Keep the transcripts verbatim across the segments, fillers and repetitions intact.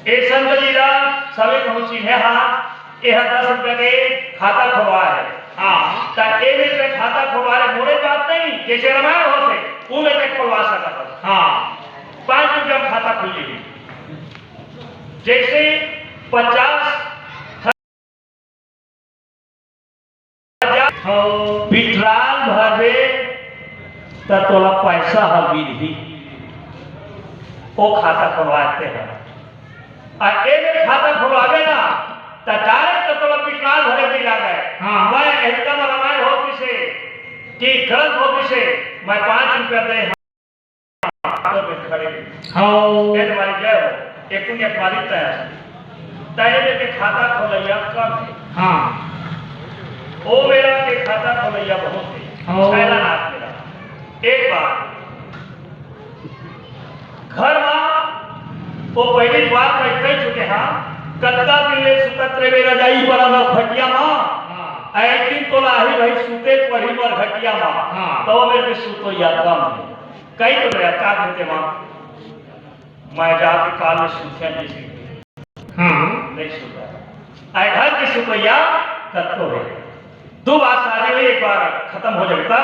ए संत जी ला सभी कहूँ चिन्हे हा, ए हा दस रुपया के खाता खोलवाए हे। हाँ। त ए मेर के खाता खोलवाए हे, मोरे बात नहीं, जैसे रामायण होथे, वो मेर के खोलवा सकत हस। हाँ। पाँच रुपया में खाता खुल जाही। जैसे पचास हजार हाँ। विड्राल भरबे, त तोला पैसा ह मिलही। ओ खाता खोलवाते हैं। आ ए मेर खाता खोलवाबे ना, त डायरेक्ट तोला विड्राल भरे मिला गए। हाँ। मैं एकदम रामायण होत रिहिसे, कि ग्रंथ होत रिहिसे, मैं पाँच रुपया दे तो में खड़े। हाँ। ए तुम्हारी जय हो, एक पुण्य तुम्हारी तय है। तय में के खाता खोलैया कम है। हाँ। ओ मेरा के खाता खोलैया बहुत है। हाँ। छैला नाथ मेरा। एक बार घर मा वो पहली बार मैं कह चुके हाँ, कत्ता दिन ले सुतत रे मेरा जाई पर अगर खटिया मा। हाँ। ऐ दिन तो लाही भाई सुते पड़ी मर खटिया मा। हाँ। तो मेरे के सुतो या कम है। कई तो मेरा का देते माँ, मैं जाके काल में सुते नहीं सीखे। हाँ। नहीं सुता। ऐ घर की सुतैया कत्तो है। दो बार शादी हुई, एक बार खत्म हो जाता,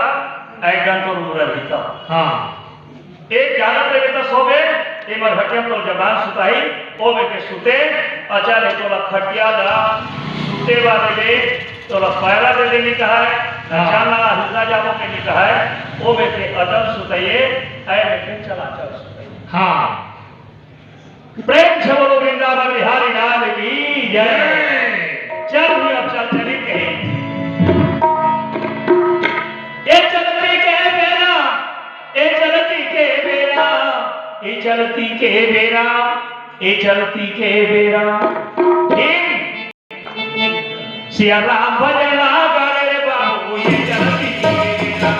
ऐ गन तो रूम रही था। हाँ। एक जानत रहे तो सोबे, ये मर घटिया तो जबान सुताई, ओ में के सुते, अच्छा नहीं तो खटिया ला, सुते वाले दे, तोला पैरा दे दे नहीं कहा है, हाँ। अचानक हिलता जाबो के नहीं कहा है, ओ में के अदम सुताइए, ऐ में के चला चल सुताइए। हाँ। प्रेम से बोलो वृंदावन बिहारी लाल की जय। चल भी अब चल चली कहीं। ए चलती के बेरा, ए चलती के बेरा, ए चलती के बेरा, ए चलती के बेरा। फिर सिया राम भजन गावे रे बाबू, ये चलती के बेरा।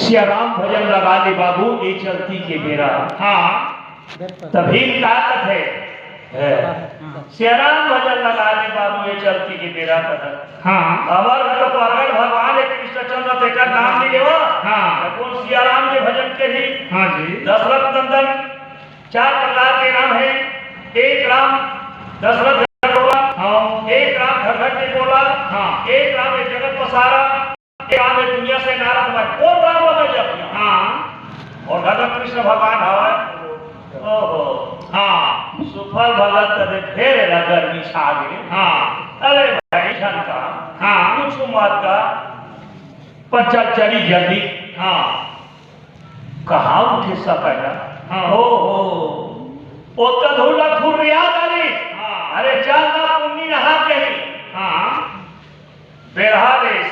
सिया राम भजन लगा ले बाबू, ये चलती के बेरा। हाँ। तभी का कथे, है। सिया राम भजन लगा ले बाबू, ये चलती के बेरा कथे। हाँ। हमर घर तो प्रगट भगवान है कृष्णचंद्र, तेकर नाम नहीं लेवा। हाँ। कौन सिया राम के भजन के ही? हाँ जी। दशरथ नंदन चार प्रकार के राम है। एक राम दशरथ गढ़ बोला, हाँ। एक राम घटघट के बोला, हाँ। एक राम एक जगत पसारा, एक राम एक दुनिया से नारद भाई। कौन राम बाबा जी अपना? हाँ। और राधा कृष्ण भगवान हवा। ओहो। हाँ। सुफल भगत कदे फेर ला गर्मी छा गए। हाँ। अरे भाई झन का। हाँ। कुछ मत का। पर चल चली जल्दी। हाँ। कहाँ उठे सकेला? हाँ। हो, हो। ओ तधुला खुर्रिया डाली। हाँ। अरे चल ना पुन्नी नहा के ही। हाँ। बेरहा ले,